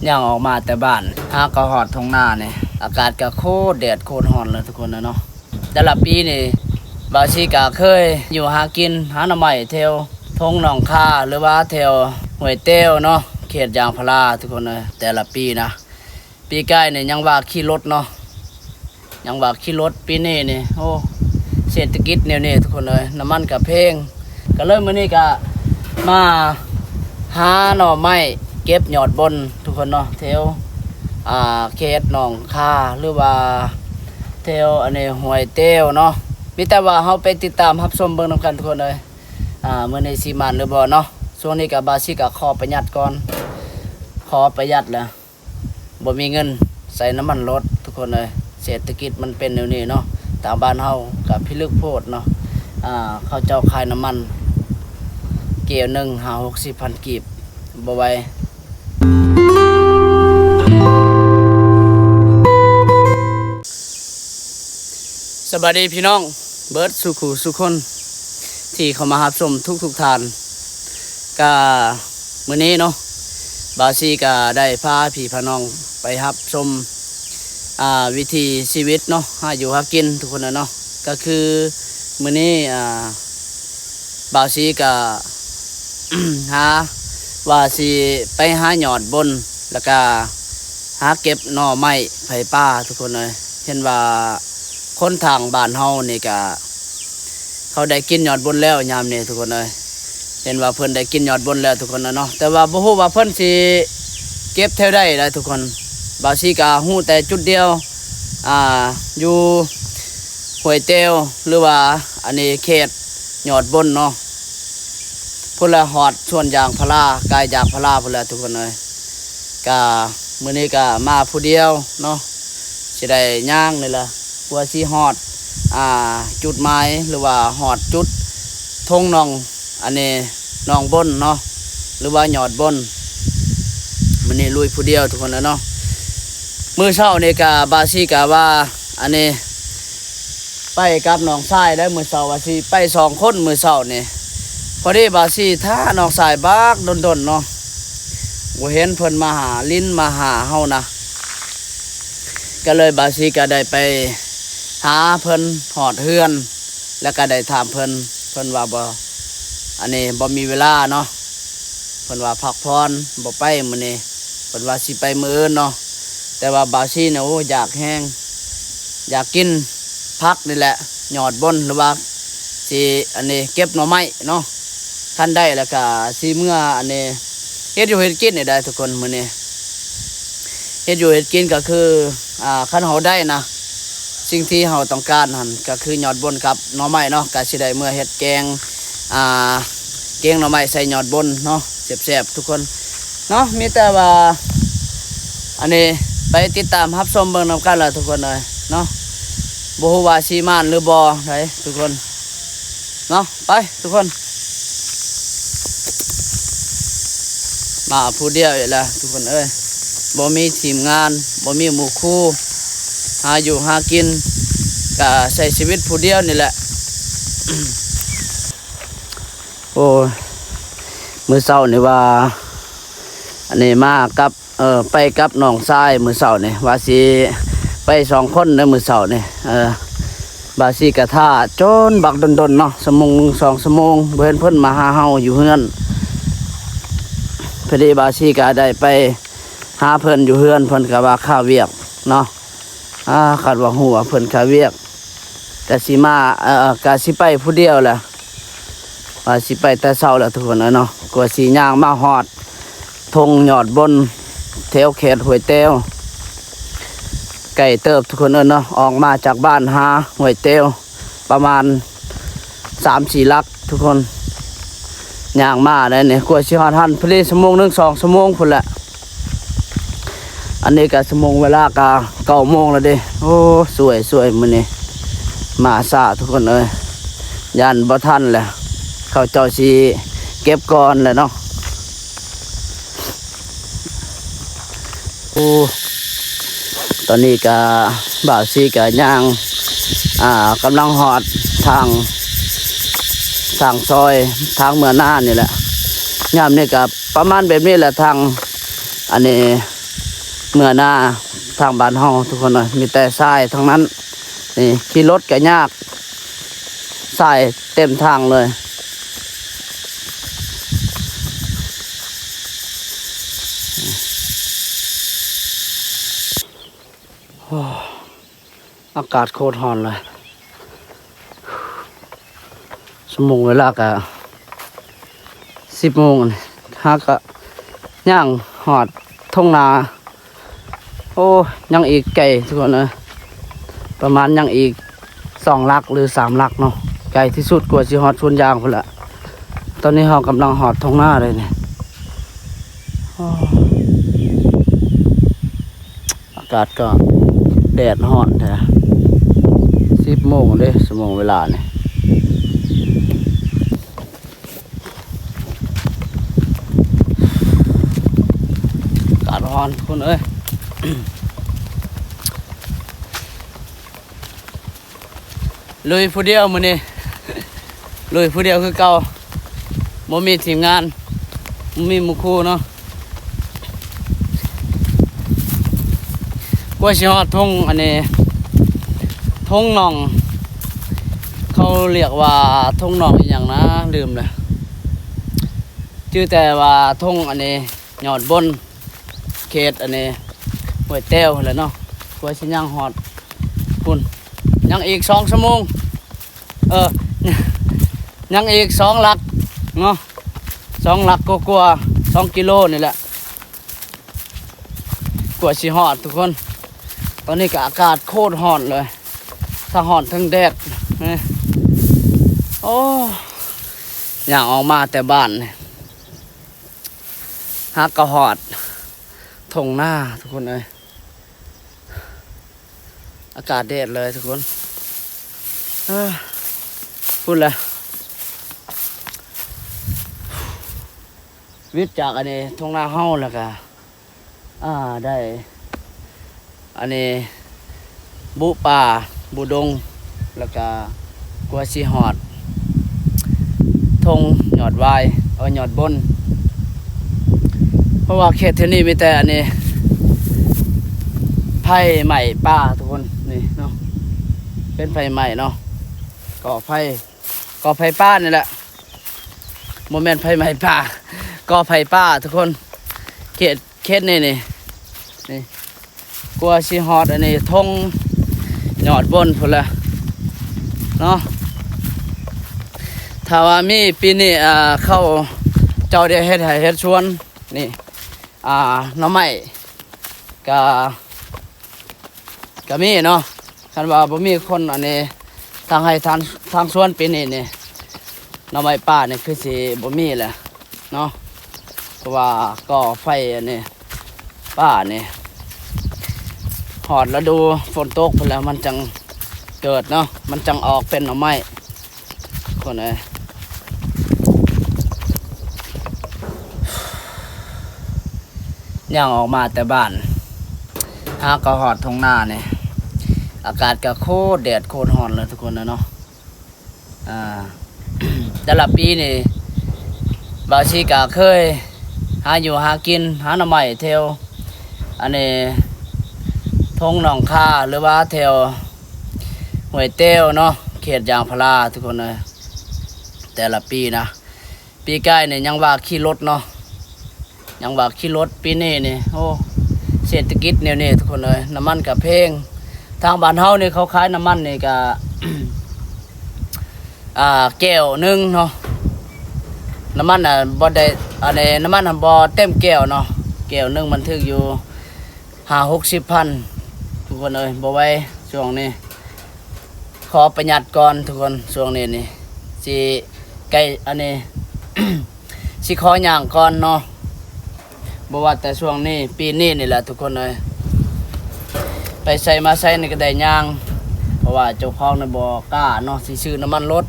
ຍ່າງອອກມາແຕ່ບ້ານ ຫາກໍຮອດທົ່ງນານີ້ ອາກາດກໍໂຄດແດດໂຄດຮ້ອນເລີຍທຸກຄົນເອີຍເນາະ. ແຕ່ລະປີນີ້ ບ່າວສີກໍເຄີຍຢູ່ຫາກິນ ຫາໜໍ່ໄມ້ແຖວທົ່ງໜອງຄາ ຫຼືວ່າແຖວຫ້ວຍແຕ້ວເນາະ ເຂດຢາງພາລາທຸກຄົນເອີຍ ແຕ່ລະປີນະ. ປີກາຍນີ້ຍັງວ່າຂີ່ລົດເນາະ ຍັງວ່າຂີ່ລົດ ປີນີ້ນີ້ ໂອ້ ເສດຖະກິດແນວນີ້ທຸກຄົນເອີຍ ນ້ຳມັນກໍແພງ ກໍເລີຍມື້ນີ້ກໍມາຫາໜໍ່ໄມ້ ເກັບຍອດບົນທຸກຄົນເນາະ ແຖວ ອ່າ ເຂດໜອງຄາ ຫຼືວ່າແຖວອັນນີ້ຫ້ວຍແຕ້ວເນາະ. ມີແຕ່ວ່າເຮົາໄປຕິດຕາມຮັບຊົມເບິ່ງນຳກັນທຸກຄົນເອີຍ. ອ່າ ມື້ນີ້ຊິໝານຫຼືບໍ່ເນາະ. ຊ່ວງນີ້ກໍບ່າວສີກໍຂໍປະຢັດກ່ອນ ຂໍປະຢັດແຫຼະ ບໍ່ມີເງິນໃສ່ນ້ຳມັນລົດທຸກຄົນເອີຍ. ເສດຖະກິດມັນເປັນແນວນີ້ເນາະ ທາງບ້ານເຮົາກໍພິລຶກໂພດເນາະ. ອ່າ ເຂົາເຈົ້າຂາຍນ້ຳມັນແກ້ວໜຶ່ງຫ້າຫົກສິບພັນກີບ ບໍ່ໄຫວ. ສະບາຍດີພີ່ນ້ອງເບິດສູ່ຄູ່ສູ່ຄົນ ທີ່ເຂົ້າມາຮັບຊົມທຸກໆທ່ານ. ກະມື້ນີ້ເນາະ ບ່າວສີກະໄດ້ພາພີ່ພານ້ອງໄປຮັບຊົມ ອ່າ ວິຖີຊີວິດເນາະ ຫາຢູ່ຫາກິນທຸກຄົນນະເນາະ. ກະຄືມື້ນີ້ ອ່າ ບ່າວສີກະ ຫາ ວ່າຊິໄປຫາຍອດບົນ ແລ້ວກະຫາເກັບໜໍ່ໄມ້ໄຟປ່າທຸກຄົນເອີຍ. ເຫັນວ່າຄົນທາງບ້ານເຮົານີ້ກະ ເຂົາໄດ້ກິນຍອດບົນແລ້ວຍາມນີ້ທຸກຄົນເອີຍ. ເຫັນວ່າເພິ່ນໄດ້ກິນຍອດບົນແລ້ວທຸກຄົນນະເນາະ ແຕ່ວ່າບໍ່ຮູ້ວ່າເພິ່ນຊິເກັບແຖວໃດໄດ໋ທຸກຄົນ. ບ່າວສີກະຮູ້ແຕ່ຈຸດດຽວ ອ່າ ຢູ່ຫ້ວຍແຕ້ວ ຫຼືວ່າອັນນີ້ເຂດຍອດບົນເນາະ ພຸ້ນລະ ຮອດສວນຢາງພາລາ ກາຍຢາງພາລາພຸ້ນລະທຸກຄົນເອີຍ. ກະມື້ນີ້ກະມາຜູ້ດຽວເນາະ ຊິໄດ້ຍ່າງນີ້ລະ ກວ່າຊິຮອດ ອ່າ ຈຸດໝາຍ ຫຼືວ່າຮອດຈຸດທົ່ງໜອງ ອັນນີ້ໜອງບົນເນາະ ຫຼືວ່າຍອດບົນ. ມື້ນີ້ລຸຍຜູ້ດຽວທຸກຄົນເອີຍເນາະ. ມື້ເຊົ້ານີ້ກະບ່າວສີກະວ່າ ອັນນີ້ ໄປກັບນ້ອງຊາຍໄດ້ ມື້ເຊົ້າວ່າຊິໄປສອງຄົນມື້ເຊົ້ານີ້. ພໍດີບ່າວສີຖ້ານ້ອງຊາຍບັກດົນໆເນາະ ບໍ່ເຫັນເພິ່ນມາຫາຫຼິ້ນມາຫາເຮົານະ ກໍເລີຍບ່າວສີກໍໄດ້ໄປຫາເພິ່ນຮອດເຮືອນ ແລ້ວກໍໄດ້ຖາມເພິ່ນ ເພິ່ນວ່າບໍ່ ອັນນີ້ບໍ່ມີເວລາເນາະ ເພິ່ນວ່າພັກຜ່ອນ ບໍ່ໄປມື້ນີ້ ເພິ່ນວ່າຊິໄປມື້ອື່ນເນາະ. ແຕ່ວ່າບ່າວສີນະ ໂອ້ ຢາກແຮງ ຢາກກິນຜັກນີ້ແຫຼະ ຍອດບົນ ຫຼືວ່າຊິ ອັນນີ້ ເກັບໜໍ່ໄມ້ເນາະ. ຄັນໄດ້ແລ້ວກະຊິເມືອ ອັນນີ້ ເຮັດຢູ່ເຮັດກິນນີ້ໄດ໋ທຸກຄົນ ມື້ນີ້ເຮັດຢູ່ເຮັດກິນກໍຄື ອ່າ ຄັນເຮົາໄດ້ນະ ສິ່ງທີ່ເຮົາຕ້ອງການຫັ້ນກໍຄືຍອດບົນກັບໜໍ່ໄມ້ເນາະ ກໍຊິໄດ້ເມືອເຮັດແກງ ອ່າ ແກງໜໍ່ໄມ້ໃສ່ຍອດບົນເນາະ ແຊບໆທຸກຄົນເນາະ. ມີແຕ່ວ່າ ອັນນີ້ ໄປຕິດຕາມຮັບຊົມເບິ່ງນຳກັນລະທຸກຄົນເອີຍເນາະ. ບໍ່ຮູ້ວ່າຊິໝານຫຼືບໍ່ໄດ໋ທຸກຄົນເນາະ. ໄປທຸກຄົນ ມາຜູ້ດຽວອີກແລ້ວທຸກຄົນເອີຍ ບໍ່ມີທີມງານ ບໍ່ມີໝູ່ຄູ່ ຫາຢູ່ຫາກິນ ກະໃຊ້ຊີວິດຜູ້ດຽວນີ້ແຫຼະ. ໂອ້ຍ ມື້ເຊົ້ານີ້ວ່າ ອັນນີ້ມາກັບ ເອີ ໄປກັບນ້ອງຊາຍມື້ເຊົ້ານີ້ ວ່າຊິໄປສອງຄົນໃນມື້ເຊົ້ານີ້ ເອີ ບ່າວສີກະຖ້າຈົນບັກດົນໆເນາະ ຊົ່ວໂມງໜຶ່ງສອງຊົ່ວໂມງ ບໍ່ເຫັນເພິ່ນມາຫາເຮົາຢູ່ເຮືອນ. ພໍດີບ່າວສີກະໄດ້ໄປຫາເພິ່ນຢູ່ເຮືອນ ເພິ່ນກະວ່າຄາວຽກເນາະ. ອາ ຄັນວ່າຮູ້ວ່າເພິ່ນຄາວຽກ ກະຊິມາ ເອີ ກະຊິໄປຜູ້ດຽວແຫຼະ ວ່າຊິໄປແຕ່ເຊົ້າແຫຼະທຸກຄົນເອີຍເນາະ. ກວ່າຊິຍ່າງມາຮອດທົ່ງຍອດບົນ ແຖວເຂດຫ້ວຍແຕ້ວ ໄກເຕີບທຸກຄົນເອີຍເນາະ. ອອກມາຈາກບ້ານຫາຫ້ວຍແຕ້ວປະມານສາມສີ່ຫຼັກທຸກຄົນ ຍ່າງມາໄດ້ນີ້ ກວ່າຊິຮອດຫັ້ນ ພໍດີຊົ່ວໂມງໜຶ່ງສອງຊົ່ວໂມງພຸ້ນແຫຼະ. ອັນນີ້ກະຊົ່ວໂມງ ເວລາກະເກົ້າໂມງແລ້ວເດ້. ໂອ້ ສວຍໆ ມື້ນີ້ມາຊ້າທຸກຄົນເອີຍ ຢ້ານບໍ່ທັນແຫຼະ ເຂົາເຈົ້າຊິເກັບກ່ອນແຫຼະເນາະ. ໂອ້ ຕອນນີ້ກະບ່າວສີກະຍ່າງ ອ່າ ກຳລັງຮອດທາງ ທາງຊອຍ ທາງເມືອນານີ້ແຫຼະ. ຍາມນີ້ກະປະມານແບບນີ້ແຫຼະ ທາງ ອັນນີ້ ເມືອນາທາງບ້ານເຮົາທຸກຄົນເອີຍ ມີແຕ່ຊາຍທັງນັ້ນ. ນີ້ຂີ່ລົດກໍຍາກ ຊາຍເຕັມທາງເລີຍ. ໂອ້ ອາກາດໂຄດຮ້ອນເລີຍ. ຊົ່ວໂມງເວລາກະສິບໂມງ ຫາກະຍ່າງຮອດທົ່ງນາ. ໂອ້ ຍັງອີກໄກທຸກຄົນເອີຍ ປະມານຍັງອີກສອງຫຼັກ ຫຼື ສາມຫຼັກເນາະ ໄກທີ່ສຸດກວ່າຊິຮອດສວນຢາງພຸ້ນລະ. ຕອນນີ້ເຮົາກຳລັງຮອດທົ່ງນາເລີຍນີ້. ໂອ້ ອາກາດກໍແດດຮ້ອນແທ້ ສິບໂມງເດ້ ຊົ່ວໂມງເວລານີ້ ອາກາດຮ້ອນຄົນເອີຍ. ລຸຍຜູ້ດຽວມື້ນີ້ ລຸຍຜູ້ດຽວຄືເກົ່າ ບໍ່ມີທີມງານ ບໍ່ມີໝູ່ຄູ່ເນາະ. ກວ່າຊິຮອດທົ່ງອັນນີ້ ທົ່ງໜອງ ເຂົາລຽກວ່າທົ່ງໜອງອີ່ຫຍັງນະ ລືມແລ້ວ ຈື່ແຕ່ວ່າທົ່ງອັນນີ້ ຍອດບົນ ເຂດອັນນີ້ຫ້ວຍແຕ້ວຫັ້ນແຫຼະເນາະ. ກວ່າຊິຍ່າງຮອດພຸ້ນ ຍັງອີກສອງຊົ່ວໂມງ ເອີ ຍັງອີກສອງຫຼັກເນາະ ສອງຫຼັກກວ່າໆ ສອງກິໂລນີ້ແຫຼະ ກວ່າຊິຮອດທຸກຄົນ. ຕອນນີ້ກໍອາກາດໂຄດຮ້ອນເລີຍ ທັງຮ້ອນທັງແດດ ໂອ້ ຍ່າງອອກມາແຕ່ບ້ານນີ້ ຫາກໍຮອດທົ່ງນາທຸກຄົນເອີຍ ອາກາດແດດເລີຍທຸກຄົນ. ເອີ ພຸ້ນແຫຼະ ວິດຈາກອັນນີ້ທົ່ງນາເຮົາແລ້ວກະ ອ່າ ໄດ້ ອັນນີ້ບຸປ່າບຸດົງ ແລ້ວກະກວ່າຊິຮອດທົ່ງຍອດວາຍ ເອີ ຍອດບົນ ເພາະວ່າເຂດແຖວນີ້ມີແຕ່ອັນນີ້ ໄຟໄໝ້ປ່າທຸກຄົນ ນີ້ເນາະ ເປັນໄຟໄໝ້ເນາະ ກໍໄຟ ກໍໄຟປ່ານີ້ແຫຼະ ບໍ່ແມ່ນໄຟໄໝ້ປ່າ ກໍໄຟປ່າທຸກຄົນ ເຂດ ເຂດນີ້ນີ້ ນີ້ ກວ່າຊິຮອດອັນນີ້ທົ່ງຍອດບົນພຸ້ນລະເນາະ. ຖ້າວ່າມີປີນີ້ ອ່າ ເຂົາເຈົ້າໄດ້ເຮັດໄຮ່ເຮັດສວນນີ້ ອ່າ ໜໍ່ໄມ້ກະ ກະມີເນາະ. ຄັນວ່າບໍ່ມີຄົນອັນນີ້ ທາງໄຮ່ທາງ ທາງສວນປີນີ້ນີ້ ໜໍ່ໄມ້ປ່ານີ້ຄືຊິບໍ່ມີແຫຼະເນາະ ເພາະວ່າກໍໄຟອັນນີ້ ປ່ານີ້ ຮອດລະດູຝົນຕົກພຸ້ນແລ້ວ ມັນຈັ່ງເກີດເນາະ ມັນຈັ່ງອອກເປັນໜໍ່ໄມ້. ຄົນເອີຍ ຍ່າງອອກມາແຕ່ບ້ານ ຫາກໍຮອດທົ່ງນານີ້ ອາກາດກໍໂຄດແດດໂຄດຮ້ອນເລີຍທຸກຄົນເອີຍເນາະ. ອ່າ ແຕ່ລະປີນີ້ ບ່າວຊີກະເຄີຍຫາຢູ່ຫາກິນ ຫາໜໍ່ໄມ້ແຖວ ອັນນີ້ ທົ່ງໜອງຄາ ຫຼືວ່າແຖວຫ້ວຍແຕ້ວເນາະ ເຂດຢາງພາລາທຸກຄົນເອີຍ. ແຕ່ລະປີນະ ປີກາຍນີ້ຍັງວ່າຂີ່ລົດເນາະ ຍັງວ່າຂີ່ລົດ ປີນີ້ນີ້ ໂອ້ ເສດຖະກິດແນວນີ້ທຸກຄົນເອີຍ ນ້ຳມັນກະແພງ. ທາງບ້ານເຮົານີ້ເຂົາຂາຍນ້ຳມັນນີ້ກະ ອ່າ ແກ້ວໜຶ່ງເນາະ ນ້ຳມັນນະບໍ່ໄດ້ ອັນນີ້ ນ້ຳມັນນະບໍ່ເຕັມແກ້ວເນາະ ແກ້ວໜຶ່ງມັນຖືກຢູ່ຫ້າຫົກສິບພັນ ທຸກຄົນເອີຍ ບໍ່ໄຫວຊ່ວງນີ້ ຂໍປະຢັດກ່ອນທຸກຄົນ ຊ່ວງນີ້ນີ້ ຊິໃກ້ ອັນນີ້ ຊິຂໍຍ່າງກ່ອນເນາະ. ບໍ່ວ່າແຕ່ຊ່ວງນີ້ ປີນີ້ນີ້ແຫຼະທຸກຄົນເອີຍ ໄປໃສມາໃສນີ້ກໍໄດ້ຍ່າງ ເພາະວ່າເຈົ້າຂອງນີ້ບໍ່ກ້າເນາະ ຊິຊື້ນ້ຳມັນລົດ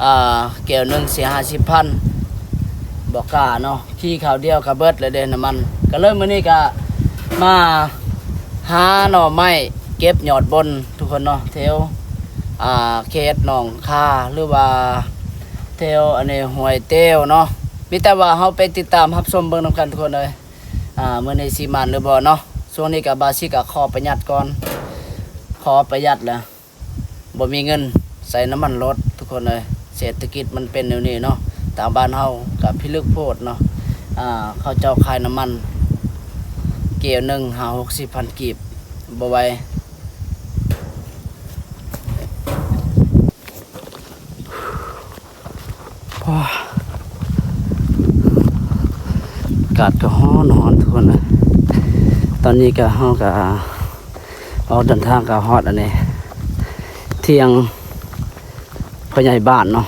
ອ່າ ແກ້ວໜຶ່ງສີ່ຫ້າສິບພັນ ບໍ່ກ້າເນາະ ຂີ່ຄາວດຽວກໍເບິດແລ້ວເດ້ນ້ຳມັນ. ກໍເລີຍມື້ນີ້ກໍມາຫາໜໍ່ໄມ້ ເກັບຍອດບົນທຸກຄົນເນາະ ແຖວ ອ່າ ເຂດໜອງຄາ ຫຼືວ່າແຖວອັນນີ້ຫ້ວຍແຕ້ວເນາະ. ມີແຕ່ວ່າເຮົາໄປຕິດຕາມຮັບຊົມເບິ່ງນຳກັນທຸກຄົນເອີຍ ອ່າ ມື້ນີ້ຊິໝານຫຼືບໍ່ເນາະ. ຊ່ວງນີ້ກໍບາຊິກໍຂໍປະຢັດກ່ອນ ຂໍປະຢັດແຫຼະ ບໍ່ມີເງິນໃສ່ນ້ຳມັນລົດທຸກຄົນເອີຍ. ເສດຖະກິດມັນເປັນແນວນີ້ເນາະ ທາງບ້ານເຮົາກໍພິລຶກໂພດເນາະ. ອ່າ ເຂົາເຈົ້າຂາຍນ້ຳມັນແກ້ວໜຶ່ງຫ້າຫົກສິບພັນກີບ ບໍ່ໄຫວ. ໂອ້ ອາກາດກໍຮ້ອນໆ ທຸກຄົນເອີຍ. ຕອນນີ້ກໍ ເຮົາກໍອອກເດີນທາງ ກໍຮອດອັນນີ້ ຖຽງພໍ່ໃຫຍ່ບ້ານເນາະ.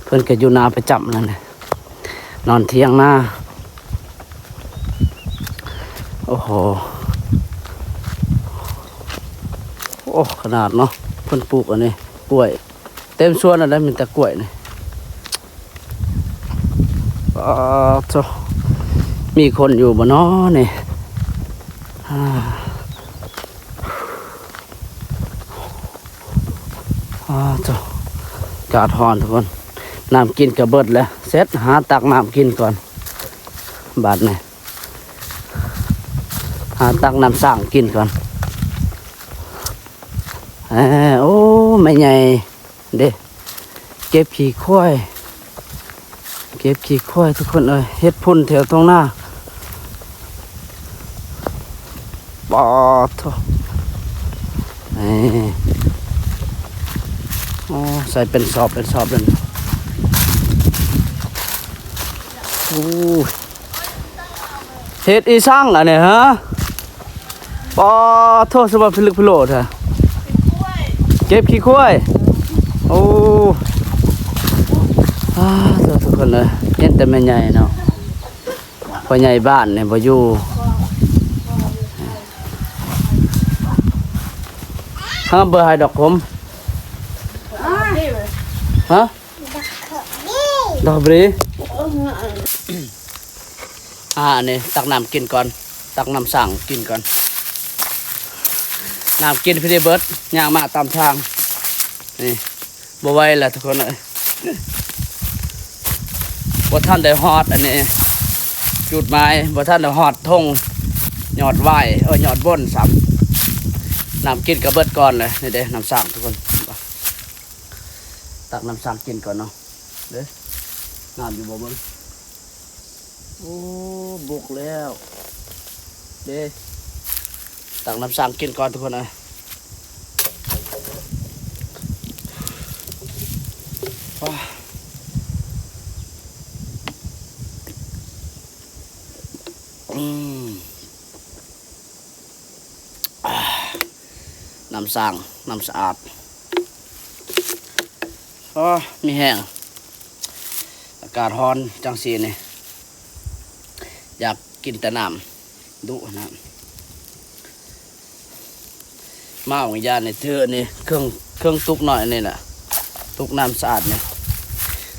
ເພິ່ນກໍຢູ່ນາປະຈຳນັ້ນແຫຼະ ນອນຖຽງນາ. ໂອ້ໂຫ ໂອ້ ຂະໜາດເນາະ ເພິ່ນປູກອັນນີ້ ກ້ວຍ ເຕັມສວນອັນໃດມີແຕ່ກ້ວຍນີ້. ປາດໂທ້ ມີຄົນຢູ່ບໍ່ນໍນີ້? ອາ ອາ ໂທ້ ອາກາດຮ້ອນທຸກຄົນ. ນ້ຳກິນກໍເບິດແລ້ວ ເສັດ ຫາຕັກນ້ຳກິນກ່ອນ ບາດນີ້ ຫາຕັກນ້ຳສ້າງກິນກ່ອນ. ເອີ ໂອ້ ແມ່ໃຫຍ່ເດ້ ເກັບຂີ້ຄວາຍ ເກັບຂີ້ຄວາຍທຸກຄົນເອີຍ ເຮັດຝຸ່ນແຖວທົ່ງນາ. ປາດໂທ້ ນີ້ ໂອ້ ໃສ່ເປັນສອບເປັນສອບເລີຍ. ໂອ້ ເຮັດອີ່ສັງອັນນີ້ຫະ? ປາດໂທ້ ສະບາຍພິລຶກພິໂລແທ້ ເກັບຂີ້ຄວາຍ. ໂອ້ ອາ ໂທ້ ທຸກຄົນເອີຍ ເຫັນແຕ່ແມ່ໃຫຍ່ເນາະ ພໍ່ໃຫຍ່ບ້ານນີ້ບໍ່ຢູ່. ຫາ ເບີໃຫ້ດອກຂົມ ຮະ? ດອກບຣີ ອ່າ ອັນນີ້ຕັກນ້ຳກິນກ່ອນ ຕັກນ້ຳສ້າງກິນກ່ອນ. ນ້ຳກິນພໍດີເບິດ ຍ່າງມາຕາມທາງນີ້ ບໍ່ໄຫວແລ້ວທຸກຄົນເອີຍ. ບໍ່ທັນໄດ້ຮອດອັນນີ້ ຈຸດໝາຍ ບໍ່ທັນໄດ້ຮອດທົ່ງຍອດຫວ້າຍ ເອີ ຍອດບົນຊ້ຳ. ນ້ຳກິນກໍເບິດກ່ອນເລີຍ. ນີ້ເດ້ ນ້ຳສ້າງທຸກຄົນ ຕັກນ້ຳສ້າງກິນກ່ອນເນາະ. ເດ້ ງາມຢູ່ບໍ່ເບິ່ງ? ໂອ້ ບົກແລ້ວເດ້. ຕັກນ້ຳສ້າງກິນກ່ອນທຸກຄົນເອີຍ. ອືມ ນ້ຳສ້າງ ນ້ຳສະອາດ. ໂອ້ ມີແຮງ ອາກາດຮ້ອນຈັ່ງຊີ້ນີ້ ຢາກກິນແຕ່ນ້ຳດຸນະ. ມາຫວ່າງຢານນີ້ ຖືອັນນີ້ ເຄື່ອງ ເຄື່ອງຕຸກນ້ອຍອັນນີ້ນະ ຕຸກນ້ຳສະອາດນີ້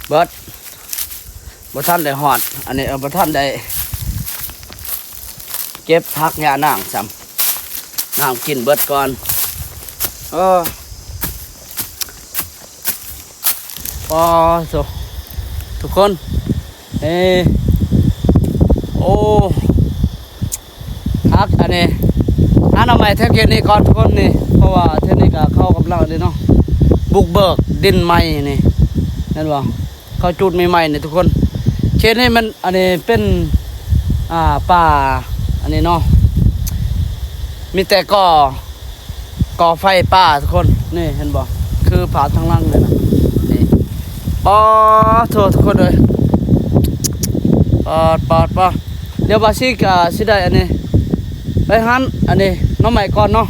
ເບິດ ບໍ່ທັນໄດ້ຮອດອັນນີ້ ເອີ ບໍ່ທັນໄດ້ເກັບຜັກຫຍ້ານາງຊ້ຳ. ນ້ຳກິນເບິດກ່ອນ. ເອີ ອໍ ໂທ້ ທຸກຄົນ ເອີ ໂອ້ ຮັກອັນນີ້ ຫາໜໍ່ໄມ້ແຖວເຂດນີ້ກ່ອນທຸກຄົນນີ້ ເພາະວ່າແຖວນີ້ກໍເຂົາກຳລັງອັນນີ້ເນາະ ບຸກເບີກດິນໃໝ່ນີ້ ແມ່ນບໍ່? ເຂົາຈູດໃໝ່ໆນີ້ທຸກຄົນ. ເຂດນີ້ມັນ ອັນນີ້ເປັນ ອ່າ ປ່າ ອັນນີ້ເນາະ ມີແຕ່ກໍ ກໍ່ໄຟປ່າທຸກຄົນ. ນີ້ເຫັນບໍ່? ຄືພາບທາງຫຼັງນີ້ນະ ນີ້ ປາດໂທ້ ທຸກຄົນເອີຍ ປາດ ປາດ ປາດ. ດຽວບາຊິກະຊິໄດ້ອັນນີ້ ໄປຫັນອັນນີ້ໜໍ່ໄມ້ກ່ອນເນາະ.